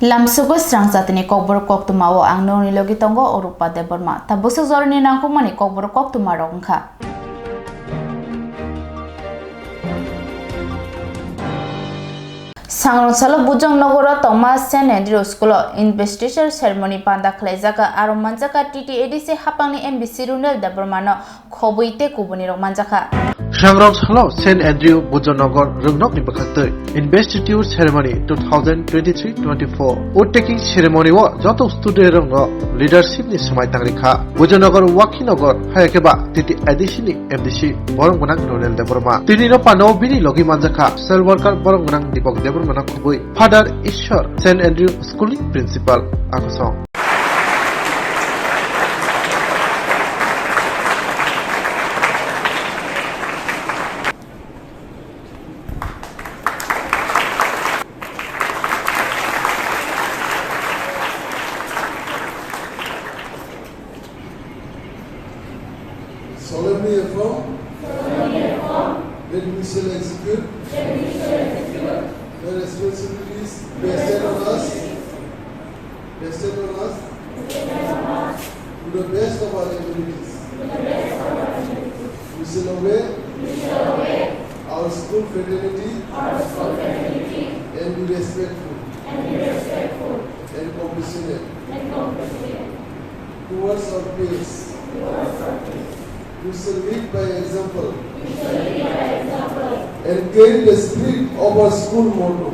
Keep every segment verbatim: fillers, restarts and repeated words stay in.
Lamsugo srang jatini kokborok koktwma o ang nokni logi tongo Orupa Debbarma. Tabuk swk jorani nangkukmani kokborok koktwma rok wngkha. Sangrong salo Bujong Nogoro tongma Saint Andrew School o Investiture Ceremony panda khlaijak, aro manjak T T A D C hapangni M D C Runel Debbarma no khobwi tei kubuni rok manjakha. Sangrong salo Saint Andrew Bujong Nogor rwngnokni bwkhaktwi Investiture Ceremony two thousand twenty-three twenty-four. Oath taking ceremony o joto student rokno leadership ni swmai tangri kha. Bujong Nogor, Wakhi Nogor, hai khe ba T T A D C ni M D C borom gwnang Runel Debbarma. Tini no pano bini logi manjakha social worker borom gwnang Deepak Debbarma no khobwi Father Ishwar, Saint Andrew School ni principal. Akosong. Solemnly affirm that we shall execute the responsibilities vested on us, vested on us to the best of our abilities. We shall obey our school fraternity and be respectful and compassionate towards our peers. We shall lead by example and carry the spirit of our school motto.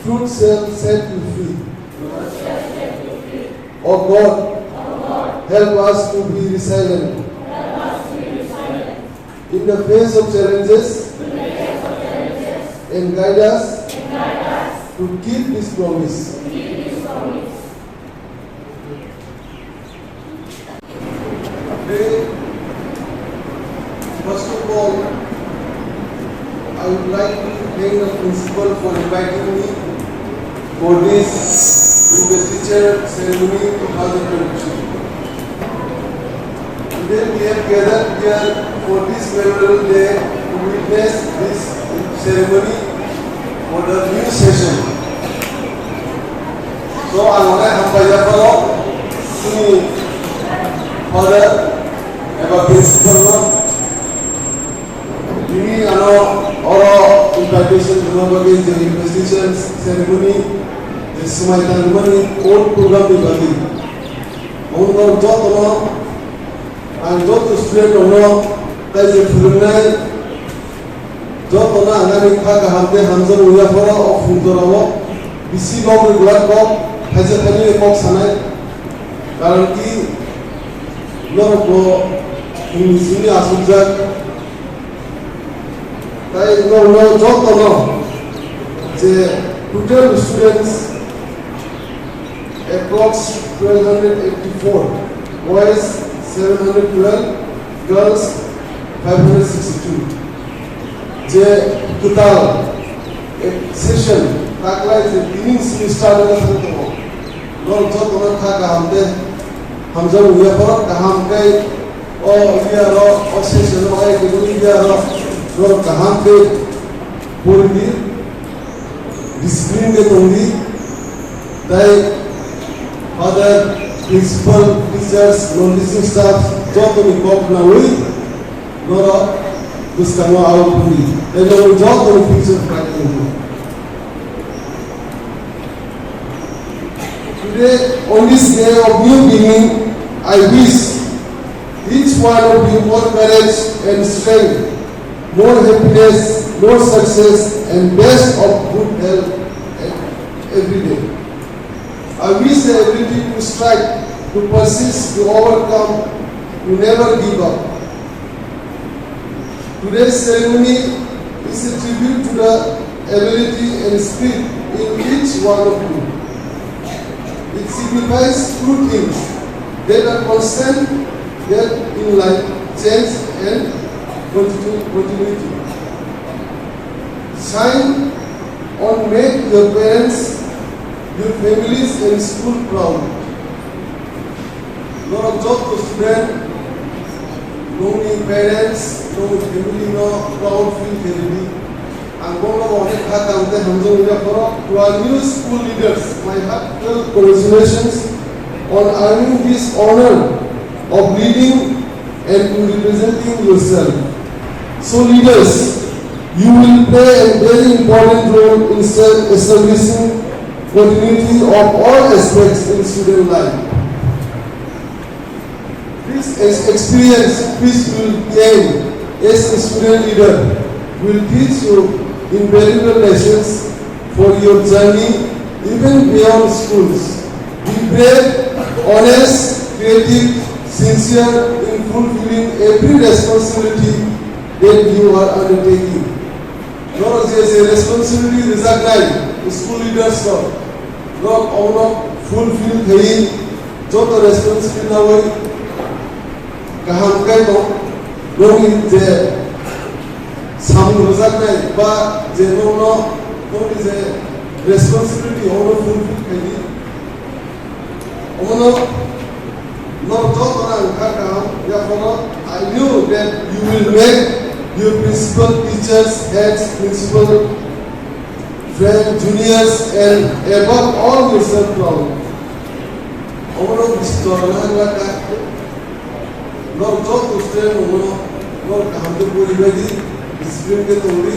Truth shall set you free. O God, help us to be resilient in the face of challenges and guide us to keep this promise. Today, first of all, I would like to thank the principal for inviting me for this investiture ceremony two thousand twenty-three. Today we have gathered here for this memorial day to witness this ceremony for the new session. So, ang hwnwi hambai yapharo chini father eba principal no tini ano oro invitation rwna bagwi je investiture ceremony je swmai tangmani old program ni bagwi. Omo jotono ang joto student rokno tei je phwrwngnai jotono ang ani kha kaham tei hamjakmung yapharo o phung jorao bisi nokni glak kok thaisa thainwi kok sanai, karon ki norok bo chwngni simi achukjak. Tai norokno jotono je total students approx twelve hundred eighty-four, boys seven hundred twelve, girls five hundred sixty-two. Je kwtal session taklai je tini simi start wngwi thang tongo. Norok jotono kha kaham tei hamjakmung yapharo kaham khe o year o, o session o, o academic year o norok kaham khe pori di, discipline khe tong di, tei father, principal, teachers, non-teaching staff jotoni kok khnaui norok bwskango aro pori di, tei norok jotoni future bright wngkha. Today, on this day of new beginning, I wish each one of you more courage and strength, more happiness, more success, and best of good health every day. I wish the ability to strive, to persist, to overcome, to never give up. Today's ceremony is a tribute to the ability and spirit in each one of you. It signifies two things that are constant, that in life, change and continu-, continuity. Shine on, make your parents, your families and school proud. Norok joto student, nongni parents, nongni family no proud feel khe rwdi. Ang bono onek kha tang tei hamjakmung yapharo. To our new school leaders, my heartfelt congratulations on earning this honor of leading and to representing yourself. So leaders, you will play a very important role in se- establishing continuity of all aspects in student life. This ex- experience which you gain as a student leader will teach you invaluable lessons for your journey even beyond schools. Be brave, honest, creative, sincere in fulfilling every responsibility that you are undertaking. Norok je je responsibility rijaknai school leaders rok, norok obono fulfill khaiwi joto responsibility nawi kaham khe tong, nokni je samung rwjaknai ba je nokno, nokni je responsibility obono fulfill khaiwi. Omono norok jotono ang kha kaham yaphano, I knew that you will make your principal, teachers, heads, principal, friend, juniors, and above all yourself proud. Omono bisi jorana hwnlaka. Norok joto student omono norok kaham khe poribaidi, discipline khe tongdi.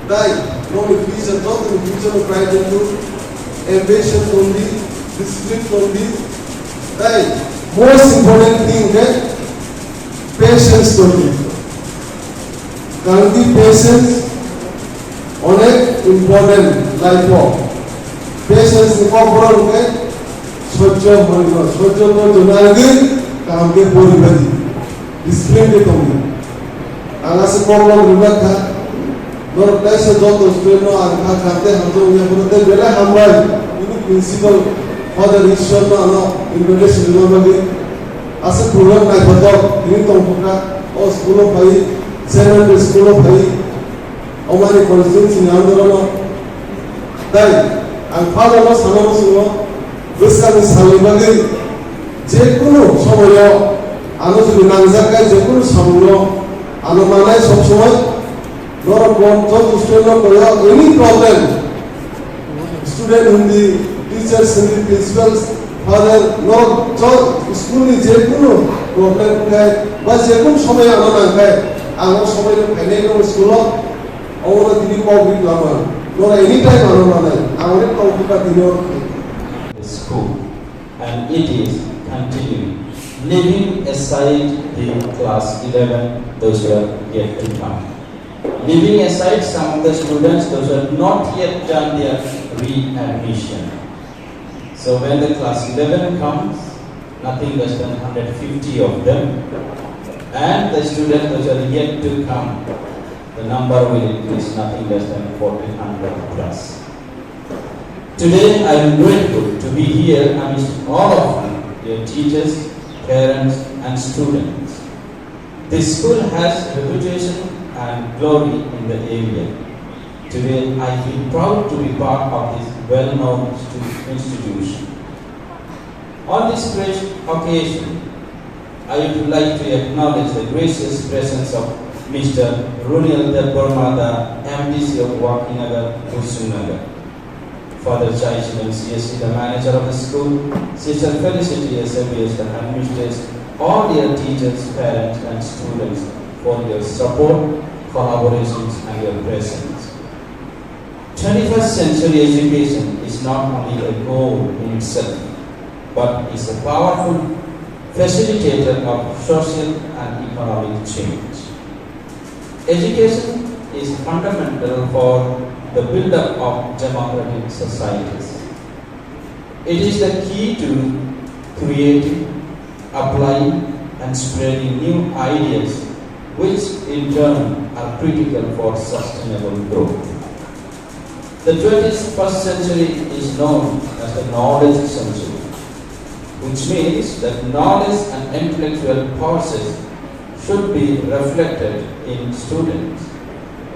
Tai nokni future, jotoni future no bright wngkhu, ambition tongdi, discipline tongdi. Tai most important thing khe patience tongdi. Karon ki patience onek important life o. Patience ni kokborok hwnkhe sojjo hwnwi no, sojjo no jona wngwi kaham khe poribaidi. Discipline khe tongdi. Ang aswk kok rok rwna kha, norok kaisa joto student no ang kha kha tei hamjak wngya phano tei belai hambai nini principal Father Ishwar no ano invitation rwna bagwi. Aswk program naithothok tini tongthokha o school o phai, Saint Andrew school o phai, omani constituency ni under o. Tai ang Father no sana muchungo bwskangni salni bagwi jekunu somoyo ano jodi nangjak khe jekunu samungno ano manai sob somoi norok bo joto student no koyo any problem student hindi, teachers hindi, principal, father no jo school ni jekunu problem khai ba jekunu somoyo ano nangkhai ang o somoino phainai no school o. Omono tini kok ri lama. Nora anytime ano manai. Ang onek kok buka tini o. School, and it is continuing. Leaving aside the class eleven, those who are yet to come. Leaving aside some of the students, those who have not yet done their readmission. So when the class eleven comes, nothing less than hundred fifty of them, and the students which are yet to come, the number will increase nothing less than fourteen hundred plus. Today, I am grateful to be here amidst all of you, dear teachers, parents, and students. This school has reputation and glory in the area. Today, I feel proud to be part of this well-known stu- institution. On this great occasion, I would like to acknowledge the gracious presence of Mister Runiel Debbarma, the M D C of Wakinagar, Kusumnagar. Father Chai Chilam C S C, the manager of the school, Sister Felicity S M B S, the headmistress, all dear teachers, parents and students for your support, collaborations and your presence. Twenty-first century education is not only a goal in itself, but is a powerful facilitator of social and economic change. Education is fundamental for the build-up of democratic societies. It is the key to creating, applying, and spreading new ideas, which in turn are critical for sustainable growth. The twenty-first century is known as the knowledge century, which means that knowledge and intellectual forces should be reflected in students'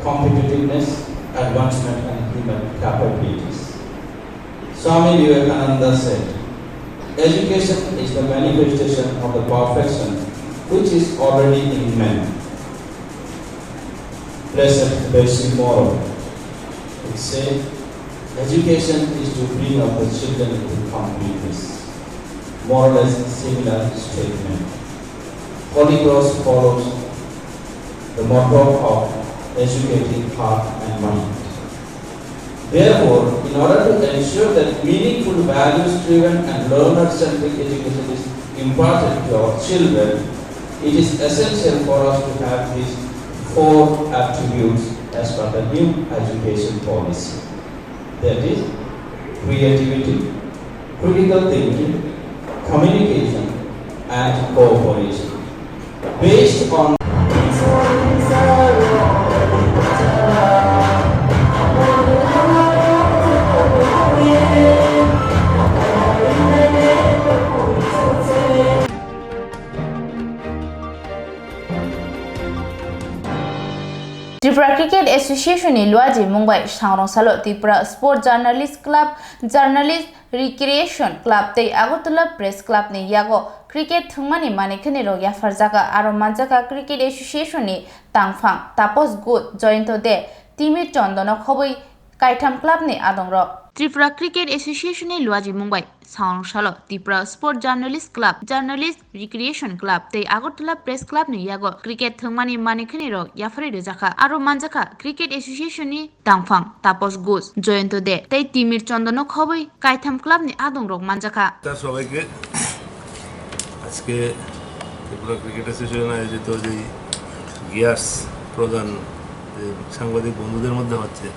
competitiveness, advancement, and human capabilities. Swami Vivekananda said, education is the manifestation of the perfection which is already in man. Blessed Bessie Moral. It said, education is to bring up the children to become business. More or less similar statement. Holy Cross follows the motto of educating heart and mind. Therefore, in order to ensure that meaningful, values-driven and learner-centric education is imparted to our children, it is essential for us to have these four attributes as per the new education policy. That is creativity, critical thinking, communication, and cooperation. Based on Tripura Cricket Association ni luaji mungbai sangrong salo Tripura Sport Journalist Club, Journalist Recreation Club tei Agartala Press Club ni yago cricket thwngmani manikhani rok yapharjaka aro manjaka Cricket Association ni tangphang Tapos Guj, Joyonto De, Timir Chondono khobwi kaitham club ni adongrok. Tripura Cricket Association ni luaji mungbai sangrong salo Tripura Sport Journalist Club, Journalist Recreation Club tei Agartala Press Club ni yago cricket thwngmani manikhani rok yapharwi rwjakha aro manjakha Cricket Association ni tangphang Tapos Guj, Joyonto De tei Timir Chondono khobwi kaitham club ni adongrok manjakha. নমস্কার সবাইকে। আজকে Tripura cricket association আয়োজিত যেই গিয়ার্স প্রদান যে সাংবাদিক বন্ধুদের মধ্যে হচ্ছে,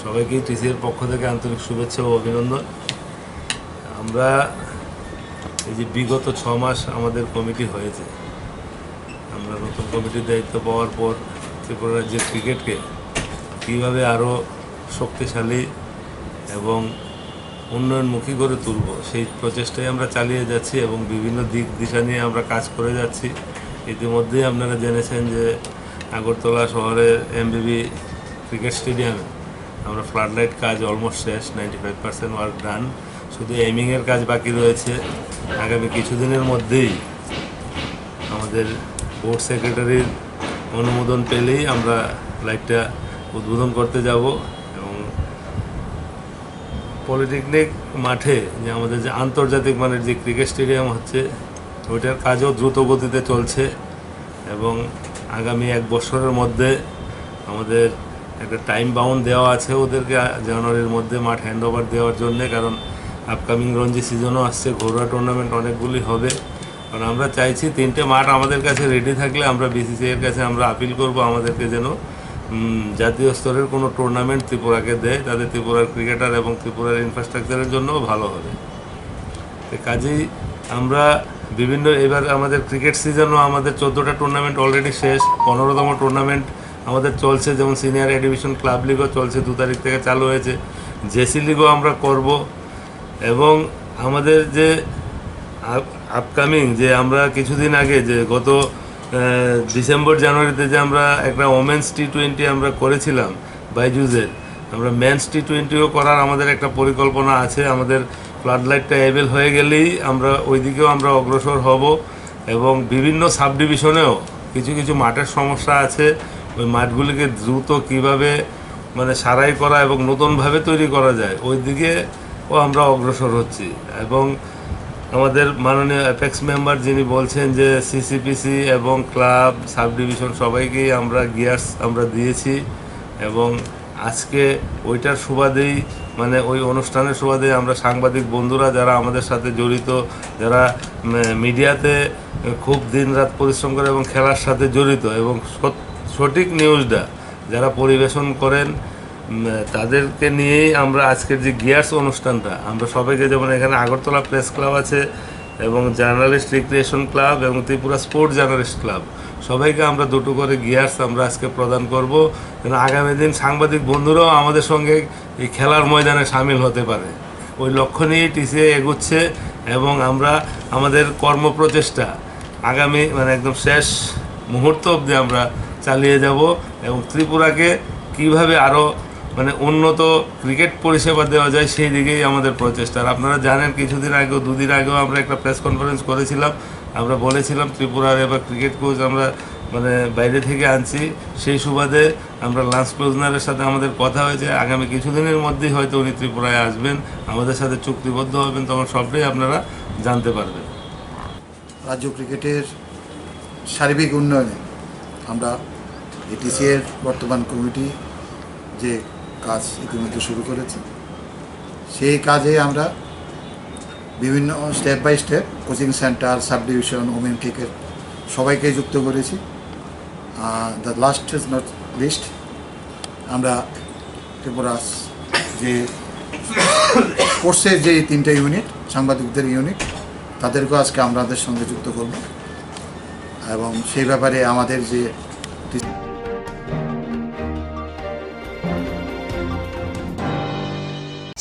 সবাইকেই টিসিএর পক্ষ থেকে আন্তরিক শুভেচ্ছা ও অভিনন্দন। আমরা এই যে বিগত ছ মাস আমাদের কমিটি হয়েছে, আমরা নতুন কমিটির দায়িত্ব পাওয়ার পর ত্রিপুরা রাজ্যের ক্রিকেটকে কীভাবে আরও শক্তিশালী এবং উন্নয়নমুখী করে তুলব, সেই প্রচেষ্টাই আমরা চালিয়ে যাচ্ছি এবং বিভিন্ন দিক দিশা নিয়ে আমরা কাজ করে যাচ্ছি। ইতিমধ্যেই আপনারা জেনেছেন যে আগরতলা শহরের এমবিবি ক্রিকেট স্টেডিয়ামে আমরা ফ্লাডলাইট কাজ অলমোস্ট শেষ, ninety five percent work done. শুধু এমিংয়ের কাজ বাকি রয়েছে। আগামী কিছুদিনের মধ্যেই আমাদের বোর্ড সেক্রেটারির অনুমোদন পেলেই আমরা লাইটটা উদ্বোধন করতে যাব এবং পলিটেকনিক মাঠে যে আমাদের যে আন্তর্জাতিক মানের যে ক্রিকেট স্টেডিয়াম হচ্ছে, ওইটার কাজও দ্রুত গতিতে চলছে এবং আগামী এক বছরের মধ্যে আমাদের একটা টাইম বাউন্ড দেওয়া আছে ওদেরকে, আ, জানুয়ারির মধ্যে মাঠ হ্যান্ড ওভার দেওয়ার জন্য, কারণ আপকামিং রঞ্জি সিজনও আসছে, ঘরোয়া টুর্নামেন্ট অনেকগুলি হবে। কারণ আমরা চাইছি তিনটে মাঠ আমাদের কাছে রেডি থাকলে আমরা বিসিসিআই এর কাছে আমরা আপিল করব আমাদেরকে যেন উম, জাতীয় স্তরের কোনো টুর্নামেন্ট ত্রিপুরাকে দেয়, তাতে ত্রিপুরার ক্রিকেটার এবং ত্রিপুরার ইনফ্রাস্ট্রাকচারের জন্যও ভালো হবে। তো কাজেই আমরা বিভিন্ন, এবার আমাদের ক্রিকেট সিজনও আমাদের চোদ্দোটা টুর্নামেন্ট অলরেডি শেষ, পনেরোতম টুর্নামেন্ট আমাদের চলছে, যেমন সিনিয়র এ ডিভিশন ক্লাব লিগও চলছে, দু তারিখ থেকে চালু হয়েছে, জেসি লিগও আমরা করব। এবং আমাদের যে আপকামিং, যে আমরা কিছুদিন আগে যে গত আহ, ডিসেম্বর জানুয়ারিতে যে আমরা একটা ওমেন্স টি টোয়েন্টি আমরা করেছিলাম বাইজুজের, আমরা মেন্স টি টোয়েন্টিও করার আমাদের একটা পরিকল্পনা আছে। আমাদের ফ্লাড লাইটটা অ্যাভেল হয়ে গেলেই আমরা ওইদিকেও আমরা অগ্রসর হব। এবং বিভিন্ন সাব ডিভিশনেও কিছু কিছু মাঠের সমস্যা আছে, ওই মাঠগুলিকে দ্রুত কিভাবে মানে সারাই করা এবং নতুনভাবে তৈরি করা যায়, ওই দিকেও আমরা অগ্রসর হচ্ছি। এবং আমাদের মাননীয় অ্যাপেক্স মেম্বার যিনি বলছেন যে সিসিপিসি এবং ক্লাব, সাব ডিভিশন সবাইকেই আমরা গিয়ার্স আমরা দিয়েছি এবং আজকে ওইটার সুবাদেই, মানে ওই অনুষ্ঠানের সুবাদে আমরা সাংবাদিক বন্ধুরা যারা আমাদের সাথে জড়িত, যারা উম, মিডিয়াতে খুব দিন রাত পরিশ্রম করে এবং খেলার সাথে জড়িত এবং সৎ- সঠিক নিউজটা যারা পরিবেশন করেন, উম, তাদেরকে নিয়েই আমরা আজকের যে গিয়ার্স অনুষ্ঠানটা, আমরা সবাইকে, যেমন এখানে আগরতলা প্রেস ক্লাব আছে এবং জার্নালিস্ট রিক্রিয়েশন ক্লাব এবং ত্রিপুরা স্পোর্টস জার্নালিস্ট ক্লাব, সবাইকে আমরা দুটো করে গিয়ার্স আমরা আজকে প্রদান করব, যেন আগামী দিন সাংবাদিক বন্ধুরাও আমাদের সঙ্গে এই খেলার ময়দানে সামিল হতে পারে। ওই লক্ষ্য নিয়েই টিসিএ এগোচ্ছে এবং আমরা আমাদের কর্মপ্রচেষ্টা আগামী, মানে, একদম শেষ মুহূর্ত অবধি আমরা চালিয়ে যাব এবং ত্রিপুরাকে কীভাবে আরও, মানে, উন্নত ক্রিকেট পরিষেবা দেওয়া যায়, সেই দিকেই আমাদের প্রচেষ্টা। আর আপনারা জানেন, কিছুদিন আগেও, দুদিন আগেও আমরা একটা প্রেস কনফারেন্স করেছিলাম। আমরা বলেছিলাম, ত্রিপুরার এবার ক্রিকেট কোচ আমরা মানে বাইরে থেকে আনছি। সেই সুবাদে আমরা লান্স ক্লোজনারের সাথে আমাদের কথা হয়েছে, আগামী কিছুদিনের মধ্যেই হয়তো উনি ত্রিপুরায় আসবেন, আমাদের সাথে চুক্তিবদ্ধ হবেন, তখন সবটাই আপনারা জানতে পারবেন। রাজ্য ক্রিকেটের সার্বিক উন্নয়নে আমরা এটিসি এর বর্তমান কমিটি যে কাজ ইতিমধ্যে শুরু করেছে, সেই কাজে আমরা বিভিন্ন step by step coaching centre, subdivision, women cricket সবাইকে যুক্ত করেছি। The last is not least, আমরা ত্রিপুরা যে স্পোর্টসের যে তিনটা ইউনিট, সাংবাদিকদের ইউনিট, তাদেরকেও আজকে আমাদের সঙ্গে যুক্ত করব এবং সেই ব্যাপারে আমাদের যে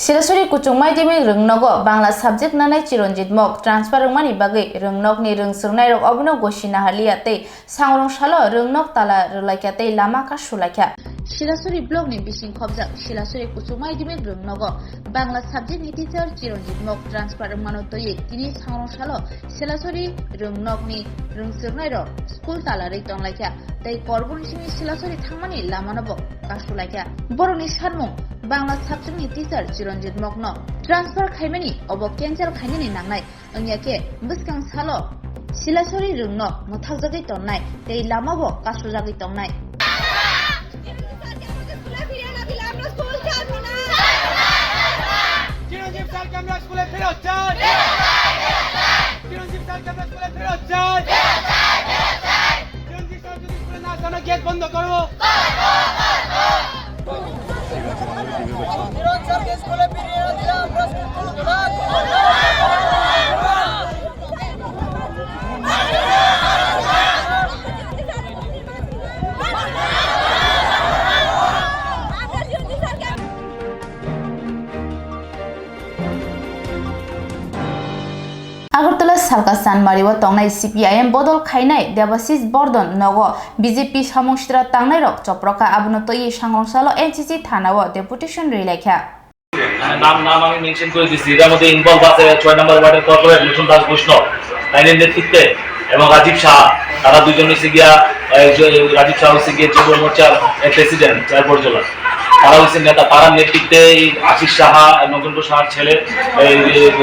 Silasuri kuchuk madhyamik rwngnogo Bangla subject nanai Chiranjit Mok transfer wngmani bagwi rwngnokni rwngswrwngnairok obono gosi naharliya tei sangrong salo rwngnok tala rwlaikha tei lama kasulaikha. Silasuri blockni bising khopjak Silasuri kuchuk madhyamik rwngnogo Bangla subjectni teacher Chiranjit Mok transfer wngmano twiwi tini sangrong salo Silasuri rwngnokni rwngswrwngnairok school talarwi tonglaikha tei Korbon simi Silasuri thangmani lamanobo kasulaikha. Borokni sanmung Bangla subjectni teacher Chiranjit Mokno transfer khaimani obo cancel khainani nangnai wngya khe bwskang salo Silasuri rwngnok mwthakjagwi tonnai tei lamabo kasujagwi tongnai. চিরঞ্জীব স্যারকে আমরা স্কুলে ফেরত চাই। চিরঞ্জীব স্যারকে আমরা স্কুলে ফেরত চাই। চিরঞ্জীব স্যার যদি স্কুলে না আসে, আমরা গেট বন্ধ করব। চিরঞ্জীব স্যারকে স্কুলে ফিরিয়ে না দিলে আমরা স্কুল খুলব না। Agartala Salka Chanmari o tongnai C P I M bodol khainai Debashis Bordon nogo B J P samung sitra tangnairok choprokha, abono twiwi sangrong salo N C C thana o deputation rwi laikha. নাম নাম আমি মেনশন করে দিচ্ছি, এটার মধ্যে ইনভলভ আছে ছয় নম্বর ওয়ার্ডের কর্পোরেটর মিঠুন দাস বৈষ্ণব, তাইনের নেতৃত্বে, এবং রাজীব সাহা, তারা দুইজন হচ্ছে গিয়া, এই যে রাজীব সাহা হচ্ছে গিয়ে যুব মোর্চার প্রেসিডেন্ট চার বরজলা, তারা হচ্ছে নেতা, তারা নেতৃত্বে এই আশিস সাহা, নগেন্দ্র সাহার ছেলে এই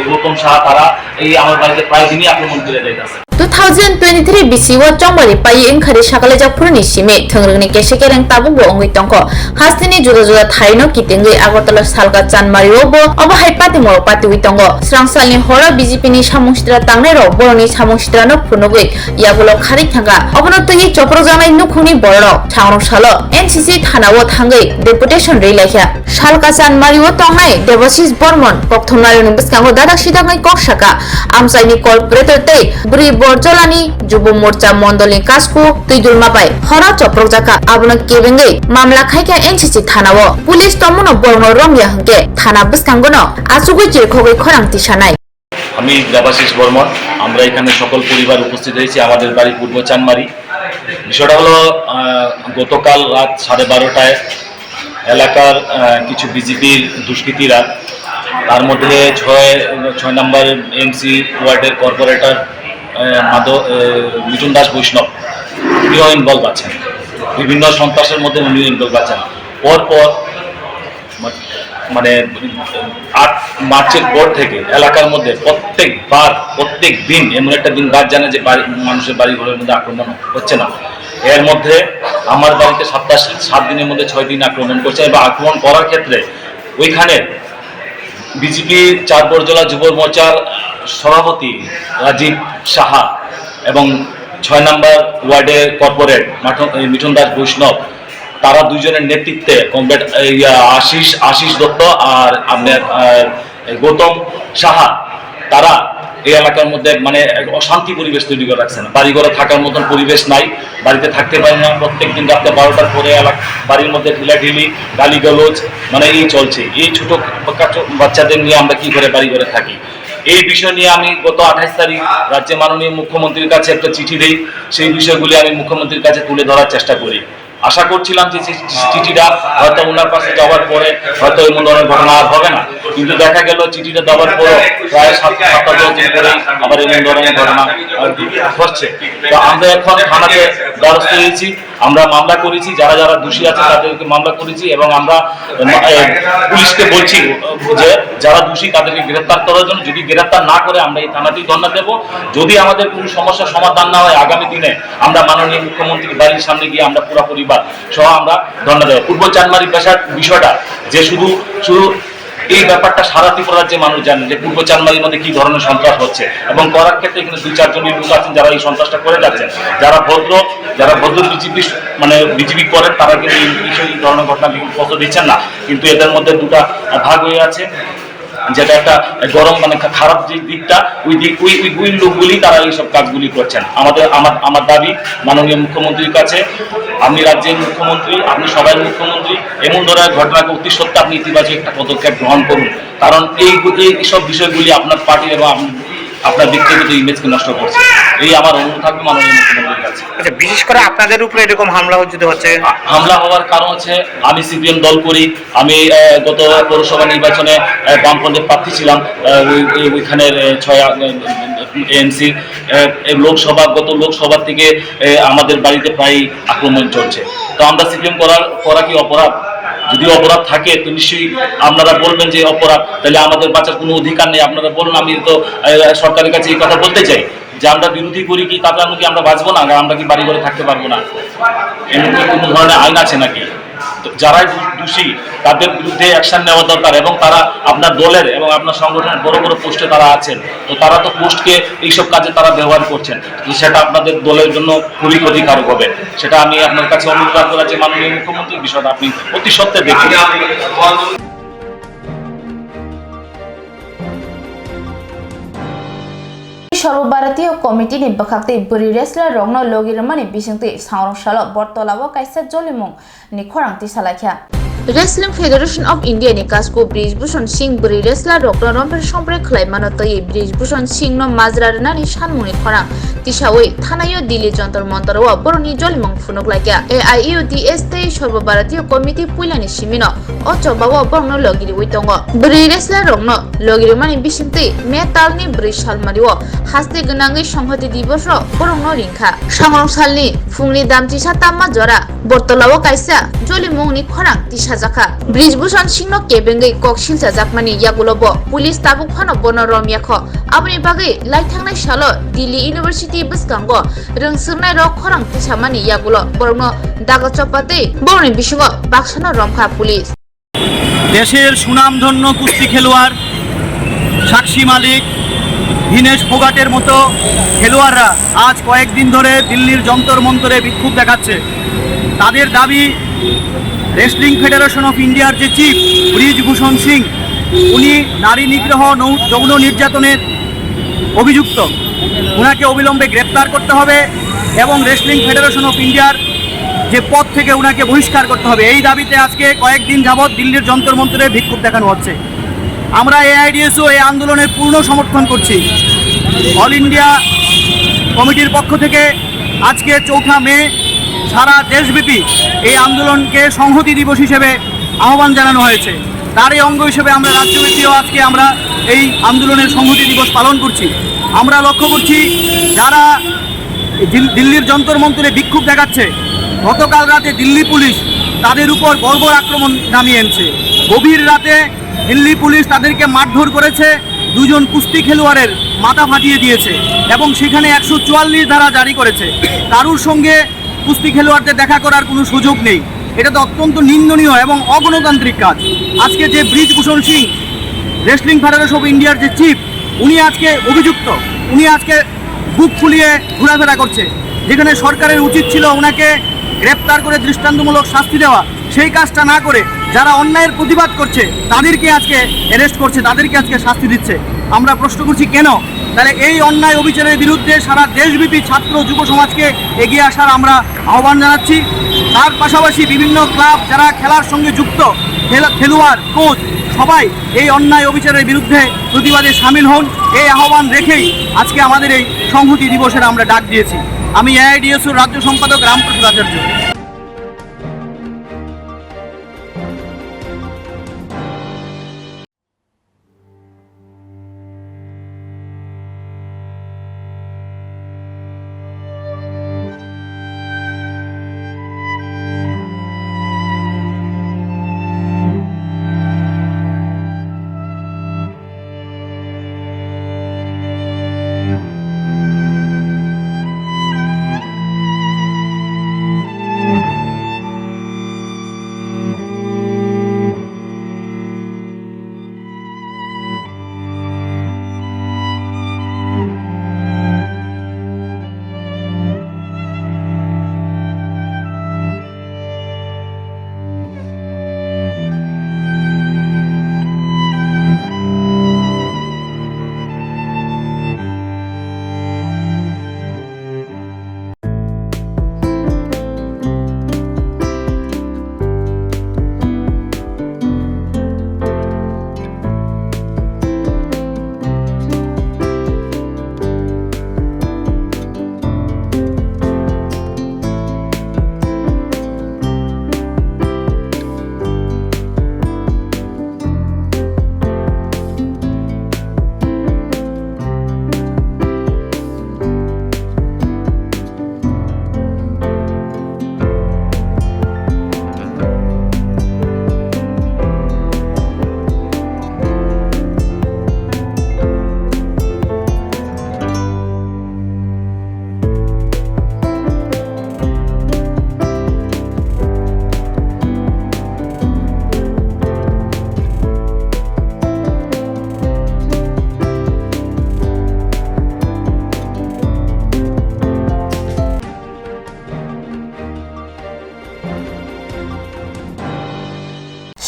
গৌতম সাহা, তারা এই আমার বাড়িতে প্রায় দিনই আক্রমণ করে যাইতেছে। Two thousand twenty-three bisi o chongmari pai wngkhari sakalaijak phuruni simi thwngrwngni kese kereng tabukbo wngwi tongkho. Hasteni juda juda thaino kitingwi Agartala Salka Chanmari o bo obo hai patimorok patiwi tongo. Srangsalni horo B J P ni samung sitra tangnairok borokni samung sitrano phunugwi yagulo kharwi thangkha. Obono twiwi choprokjaknai nukhungni bororok sangrong salo N C C thana o thangwi deputation rwi laikha. Salka Chanmari o tongnai Debashis Bormon kokthumnairokni bwskango dadak sidaknai kok sakha. Amchaini corporator tei Bwrwi Borjolani Jubo Morcha Mondolni Kasku Twidulma bai horo choprokjakha. Abono kebengwi mamla khaikha N C C thana o. Police tongmano borokno romya hwnkhe thana bwskangono achugwi chirikhogwi khorang tisanai. আমি দেবাশিস বর্মন, আমরা এখানে সকল পরিবার উপস্থিত হয়েছি, আমাদের বাড়ি পূর্ব চানমারি। বিষয়টা হলো, আহ, গতকাল রাত সাড়ে বারোটায় এলাকার, আহ, কিছু বিজেপির দুষ্কৃতীরা, তার মধ্যে ছয়, ছয় নম্বর এমসি ওয়ার্ডের কর্পোরেটর, আহ, মাধব, আহ, মিঠুন দাস বৈষ্ণব, উনিও ইনভলভ আছেন, বিভিন্ন সন্ত্রাসের মধ্যে উনিও ইনভলভ আছেন। পরপর মা-, মানে আট মার্চের পর থেকে এলাকার মধ্যে প্রত্যেকবার, প্রত্যেক দিন এমন একটা দিন বাদ যায় না যে বাড়ি, মানুষের বাড়ি ঘরের মধ্যে আক্রমণ হচ্ছে না। এর মধ্যে আমার বাড়িতে সপ্তাহ সাত দিনের মধ্যে ছয় দিন আক্রমণ করছে, এবং আক্রমণ করার ক্ষেত্রে ওইখানে বিজেপি চার বরজলা যুব মোর্চার সভাপতি রাজীব সাহা এবং ছয় নম্বর ওয়ার্ডের কর্পোরেট মাঠ-, এই মিঠুন দাস বৈষ্ণব, তারা দুইজনের নেতৃত্বে কমরেড, এই, আহ, আশিস, আশিস দত্ত আর আপনার, আহ, এই গৌতম সাহা, তারা এই এলাকার মধ্যে মানে এক অশান্তি পরিবেশ তৈরি করে রাখছেন। বাড়িঘরে থাকার মতন পরিবেশ নাই, বাড়িতে থাকতে পারি না। প্রত্যেক দিন রাত্রে বারোটার পরে এলাকা, বাড়ির মধ্যে ঢিলাঢিলি, গালিগালাজ, মানে এই চলছে। এই ছোট বাচ্চা-, বাচ্চাদের নিয়ে আমরা কি করে বাড়িঘরে থাকি? এই বিষয় নিয়ে আমি গত আঠাশ তারিখ রাজ্যে মাননীয় মুখ্যমন্ত্রীর কাছে একটা চিঠি দেই। সেই বিষয়গুলি আমি মুখ্যমন্ত্রীর কাছে তুলে ধরার চেষ্টা করি। আশা করছিলাম যে চি-, চিঠিটা হয়তো ওনার কাছে যাওয়ার পরে হয়তো এমন ধরনের ঘটনা আর হবে না, কিন্তু দেখা গেল চিঠিটা দেওয়ার পরও প্রায় সাত সাত আট দিন পরেই আবার এমন ধরনের ঘটনা, আহ, ঘটছে। তো আমরা এখন থানাতে দ্বারস্থ হয়েছি, আমরা মামলা করেছি, যারা যারা দোষী আছে তাদেরকে মামলা করেছি এবং আমরা, আহ, পুলিশকে বলছি যে যারা দোষী তাদেরকে গ্রেফতার করার জন্য। যদি গ্রেফতার না করে আমরা এই থানাতেই ধর্ণা দেব। যদি আমাদের কোনো সমস্যার সমাধান না হয়, আগামী দিনে আমরা মাননীয় মুখ্যমন্ত্রীর বাড়ির সামনে গিয়ে আমরা পুরা পরিবার সহ আমরা ধর্ণা দেব। পূর্ব চানমারি পেশার বিষয়টা যে শুধু, শুধু এই ব্যাপারটা সারা ত্রিপুরা রাজ্যে মানুষ জানে যে পূর্ব চানমারির মধ্যে কি ধরনের সন্ত্রাস হচ্ছে এবং করার ক্ষেত্রে এখানে দুই চারজন লোক আছেন যারা এই সন্ত্রাসটা করে যাচ্ছেন। যারা ভদ্র, যারা ভদ্র বিজেপি, মানে বিজেপি করেন, তারা কিন্তু এই বিষয়ে এই ধরনের ঘটনা বিশেষ গুরুত্ব দিচ্ছেন না, কিন্তু এদের মধ্যে দুটা ভাগ হয়ে আছে। যেটা একটা গরম, মানে খা-, খারাপ যে দিকটা, ওই দিক, ওই, ওই, ওই লোকগুলি তারা এই সব কাজগুলি করছেন। আমাদের, আমার, আমার দাবি মাননীয় মুখ্যমন্ত্রীর কাছে, আপনি রাজ্যের মুখ্যমন্ত্রী, আপনি সবাই মুখ্যমন্ত্রী, এমন ধরনের ঘটনাকে অতি সত্ত্বর আপনি ইতিবাচক একটা পদক্ষেপ গ্রহণ করুন, কারণ এই, এই সব বিষয়গুলি আপনার পার্টি এবং আপনি, আপনার ব্যক্তিগত ইমেজকে নষ্ট করছে। এই আমার অনুরোধ থাকবে মাননীয় মুখ্যমন্ত্রীর কাছে। আচ্ছা, বিশেষ করে আপনাদের উপরে এরকম হামলা যদি হচ্ছে? আ-, হামলা হওয়ার কারণ হচ্ছে আমি সিপিএম দল করি, আমি, আহ, গত পৌরসভা নির্বাচনে, আহ, বামফ্রন্টের প্রার্থী ছিলাম, আহ, ওই, ওই, ওইখানের, আহ, ছয়, আহ, এএনসি, আহ, এই লোকসভা, গত লোকসভা থেকে, আহ, আমাদের বাড়িতে প্রায় আক্রমণ চলছে। তো আমরা সিপিএম করার, করা কি অপরাধ? যদি অপরাধ থাকে তো নিশ্চয়ই আপনারা বলবেন যে অপরাধ, তাহলে আমাদের বাঁচার কোনো অধিকার নেই। আপনারা বলুন, আমি তো, আহ, সরকারের কাছে এই কথা বলতে চাই যে আমরা বিরোধী করি কি, তাতে আমরা কি, আমরা বাঁচবো না? আমরা কি বাড়ি ঘরে থাকতে পারবো না? এমন কি কোনো ধরনের আইন আছে নাকি? তো যারাই দু-, দোষী, তাদের বিরুদ্ধে অ্যাকশন নেওয়া দরকার এবং তারা আপনার দলের এবং আপনার সংগঠনের বড় বড় পোস্টে তারা আছেন, তো তারা তো পোস্টকে এইসব কাজে তারা ব্যবহার করছেন, তো সেটা আপনাদের দলের জন্য খুবই ক্ষতিকারক হবে। সেটা আমি আপনার কাছে অনুরোধ রাখতে চাই, মাননীয় মুখ্যমন্ত্রী, বিষয়টা আপনি অতি সত্ত্বর দেখুন। Sorbobaratia Committee ni bwkhaktwi bwrwi wrestler rokno logi rwmani bisingtwi sangrong salo Bortolao kaisa jolimung ni khorang tisalaikha. Wrestling Federation of India ni kasku Brij Bhushan Singh bwrwi wrestler rokno romper somper khlai mano twiwi Brij Bhushan Singh no majra rwnani sanmung ni khorang tisawi thanaio Delhi Jantar Mantar o borokni jolimung phunuk laikha. A I U D S tei Sorbobaratia Committee puilani simino o chobao borokno logi riwi tongo. Bwrwi wrestler rokno logi rwmani bisingtwi May talni bwrwi salmario haste gwnangwi Songhoti Diboso borokno ringkha. Sangrong salni phungni damchisa tamma jora Bortolao kaisa jolimungni khorang tisajakha. Brij Bhushan Singhno kebengwi kok silchajakmani yagulo bo police tabuk phano bono romyakho. Aboni bagwi laithangnai salo Delhi University bwskango rwngswrwngnairok khorang tisamani yagulo borokno daga chopatwi borokni bisingo baksano romkha police. দেশের সুনামধন্য কুস্তি খেলোয়াড় সাক্ষী মালিক, ভিনেশ ফোগাটের মতো খেলোয়াড়রা আজ কয়েকদিন ধরে দিল্লির যন্তর মন্তরে বিক্ষোভ দেখাচ্ছে। তাদের দাবি, রেসলিং ফেডারেশন অফ ইন্ডিয়ার যে চিফ ব্রিজ ভূষণ সিং, উনি নারী নিগ্রহ, নৌ-, যৌন নির্যাতনের অভিযুক্ত, ওনাকে অবিলম্বে গ্রেপ্তার করতে হবে এবং রেসলিং ফেডারেশন অফ ইন্ডিয়ার যে পদ থেকে ওনাকে বহিষ্কার করতে হবে। এই দাবিতে আজকে কয়েকদিন যাবৎ দিল্লির যন্তর মন্তরে বিক্ষোভ দেখানো হচ্ছে। আমরা এআইডিএসও এই আন্দোলনের পূর্ণ সমর্থন করছি। অল ইন্ডিয়া কমিটির পক্ষ থেকে আজকে চৌঠা মে সারা দেশব্যাপী এই আন্দোলনকে সংহতি দিবস হিসেবে আহ্বান জানানো হয়েছে। তারই অঙ্গ হিসেবে আমরা রাজ্যব্যাপীও আজকে আমরা এই আন্দোলনের সংহতি দিবস পালন করছি। আমরা লক্ষ্য করছি, যারা দিল-, দিল্লির যন্তর মন্তরে বিক্ষোভ দেখাচ্ছে, গতকাল রাতে দিল্লি পুলিশ তাদের উপর বর্বর আক্রমণ নামিয়ে এনেছে। গভীর রাতে দিল্লি পুলিশ তাদেরকে মারধর করেছে, দুজন কুস্তি খেলোয়াড়ের মাথা ফাটিয়ে দিয়েছে এবং সেখানে একশো চুয়াল্লিশ ধারা জারি করেছে। কারুর সঙ্গে কুস্তি খেলোয়াড়দের দেখা করার কোনো সুযোগ নেই। এটা তো অত্যন্ত নিন্দনীয় এবং অগণতান্ত্রিক কাজ। আজকে যে ব্রিজ ভূষণ সিং, রেসলিং ফেডারেশন অফ ইন্ডিয়ার যে চিফ, উনি আজকে অভিযুক্ত, উনি আজকে বুক ফুলিয়ে ঘোরাফেরা করছে, যেখানে সরকারের উচিত ছিল ওনাকে গ্রেপ্তার করে দৃষ্টান্তমূলক শাস্তি দেওয়া। সেই কাজটা না করে যারা অন্যায়ের প্রতিবাদ করছে তাদেরকে আজকে অ্যারেস্ট করছে, তাদেরকে আজকে শাস্তি দিচ্ছে। আমরা প্রশ্ন করছি কেন? তাহলে এই অন্যায় অবিচারের বিরুদ্ধে সারা দেশব্যাপী ছাত্র যুব সমাজকে এগিয়ে আসার আমরা আহ্বান জানাচ্ছি। তার পাশাপাশি বিভিন্ন ক্লাব, যারা খেলার সঙ্গে যুক্ত, খেলা-, খেলোয়াড়, কোচ, সবাই এই অন্যায় অবিচারের বিরুদ্ধে প্রতিবাদে সামিল হন। এই আহ্বান রেখেই আজকে আমাদের এই সংহতি দিবসের আমরা ডাক দিয়েছি। আমি এআইডিএসওর রাজ্য সম্পাদক রামপ্রসাদ আচার্য।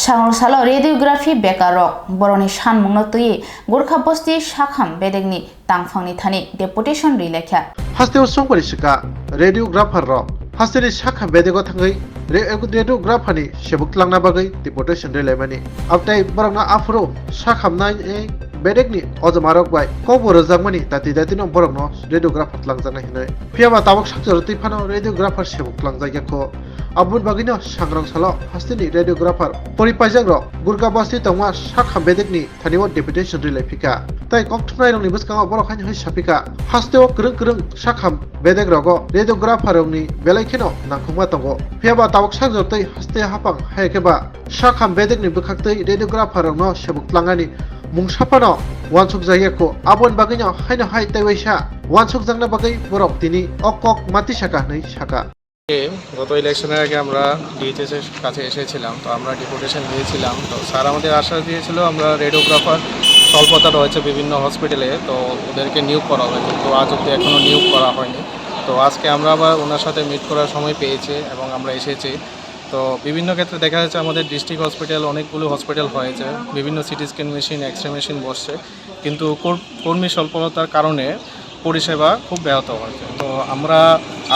Changro salo radiography bekar rok borokni sanmungno twiwi Gurkha bosti sakham bedekni tangphangni thani deputation rwi laikha. Hasteo songpari sika radiographer rok hasteni sakham bedego thangwi re-, radiographer ni sebuk tlangna bagwi deputation rwi laimani. Abtai borokno aphuru sakhamnai bedekni ojomarok bai kokbo rwjakmani dati datino borokno radiographer tlangjaknai hinwi. Phiyaba tabuk sakjoro twi phano radiographer sebuk tlangjakya kho. Aboni bagwino sangrong salo hasteni radiographer pori paijak rok Gurkha bosti tongma sakham bedekni thani o deputation rwi lai phika. Tai kok thumnai rokni bwskango borok haino hai sapika, hasteo kwrwng kwrwng sakham bedek rogo radiographer rokni belai kheno nangkukma tongo. Phiyaba tabuk sakjor tei haste hapang hai khe ba sakham bedekni bwkhaktwi radiographer rokno sebuk tlangani mungsa phano uansuk jakya kho. Aboni bagwino haino hai tei waisa uansuk jakna bagwi borok tini o kok ma tisaka hinwi saka. গত ইলেকশনের আগে আমরা ডিএইচএস এর কাছে এসেছিলাম, তো আমরা ডেপুটেশন দিয়েছিলাম। তো স্যার আমাদের আশ্বাস দিয়েছিল আমরা রেডিওগ্রাফার স্বল্পতা রয়েছে বিভিন্ন হসপিটালে, তো ওদেরকে নিয়োগ করা হবে, কিন্তু আজ অব্দি এখনও নিয়োগ করা হয়নি। তো আজকে আমরা আবার ওনার সাথে মিট করার সময় পেয়েছি এবং আমরা এসেছি। তো বিভিন্ন ক্ষেত্রে দেখা যাচ্ছে আমাদের ডিস্ট্রিক্ট হসপিটাল, অনেকগুলো হসপিটাল হয়েছে, বিভিন্ন CT scan machine, X ray machine বসছে, কিন্তু কর-, কর্মী স্বল্পতার কারণে পরিষেবা খুব ব্যাহত হয়েছে। তো আমরা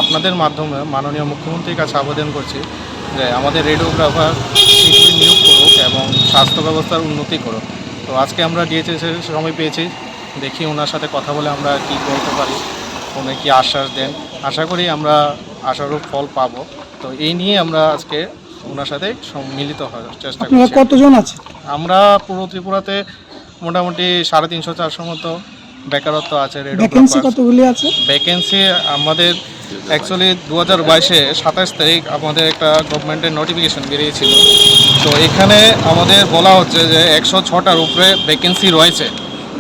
আপনাদের মাধ্যমে মাননীয় মুখ্যমন্ত্রীর কাছে আবেদন করছি যে আমাদের রেডিওগ্রাফার শীঘ্রই নিয়োগ করুক এবং স্বাস্থ্য ব্যবস্থার উন্নতি করুক। তো আজকে আমরা ডিএইচএস এর সময় পেয়েছি, দেখি ওনার সাথে কথা বলে আমরা কি বলতে পারি, উনি কি আশ্বাস দেন। আশা করি আমরা আশারূপ ফল পাবো। তো এই নিয়ে আমরা আজকে ওনার সাথে সম্মিলিত হওয়ার চেষ্টা আপনারা করছি। কতজন আছেন? আমরা পুরো ত্রিপুরাতে মোটামুটি সাড়ে তিনশো চারশো মতো বেকারত্ব আছে ভ্যাকেন্সি রেডিওগ্রাফার। কতগুলি আছে? ভ্যাকেন্সি আমাদের অ্যাকচুয়ালি দু হাজার বাইশে সাতাশ তারিখ আমাদের একটা গভর্নমেন্টের নোটিফিকেশন বেরিয়েছিল। তো এখানে আমাদের বলা হচ্ছে যে একশো ছটার উপরে ভ্যাকেন্সি রয়েছে।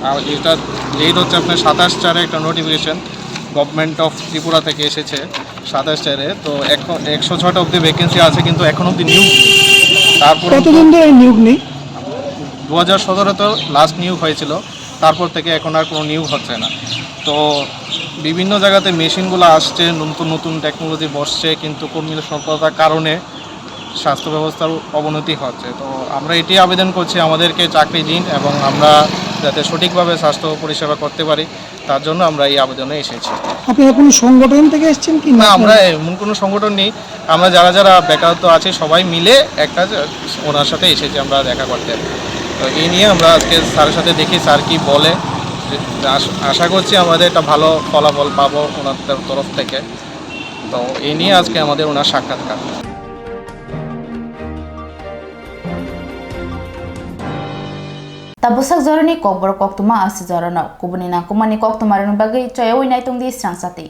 আর এটা ডেট হচ্ছে আপনার সাতাশ চারে একটা নোটিফিকেশন গভর্নমেন্ট অফ ত্রিপুরা থেকে এসেছে সাতাশ চারে। তো এখন একশো ছটা অবধি ভ্যাকেন্সি আছে, কিন্তু এখন অবধি নিয়োগ নেই। তারপরে কতদিন ধরে নিয়োগ নেই? দু হাজার সতেরো তো লাস্ট নিয়োগ হয়েছিল, তারপর থেকে এখন আর কোনো নিয়োগ হচ্ছে না। তো বিভিন্ন জায়গাতে মেশিনগুলো আসছে, নতুন নতুন টেকনোলজি বসছে, কিন্তু কর্মী স্বল্পতার কারণে স্বাস্থ্য ব্যবস্থার অবনতি হচ্ছে। তো আমরা এটি আবেদন করছি, আমাদেরকে চাকরি দিন এবং আমরা যাতে সঠিকভাবে স্বাস্থ্য পরিষেবা করতে পারি, তার জন্য আমরা এই আবেদনে এসেছি। আপনারা কোনো সংগঠন থেকে এসেছেন কি না, না? আমরা এমন কোনো সংগঠন নেই, আমরা যারা যারা বেকারত্ব আছে সবাই মিলে একটা যে ওনার সাথে এসেছি আমরা দেখা করতে। তো এই নিয়ে আমরা আজকে স্যারের সাথে দেখি স্যার কি বলে। যে আশ-, আশা করছি আমাদের একটা ভালো ফলাফল পাবো ওনার তর-, তরফ থেকে। তো এই নিয়ে আজকে আমাদের ওনার সাক্ষাৎকার। Tabuksak jorani kokborok koktwma asi jorano kubuni nangkukmani koktwmarokni bagwi choyawi naitung di srang chati.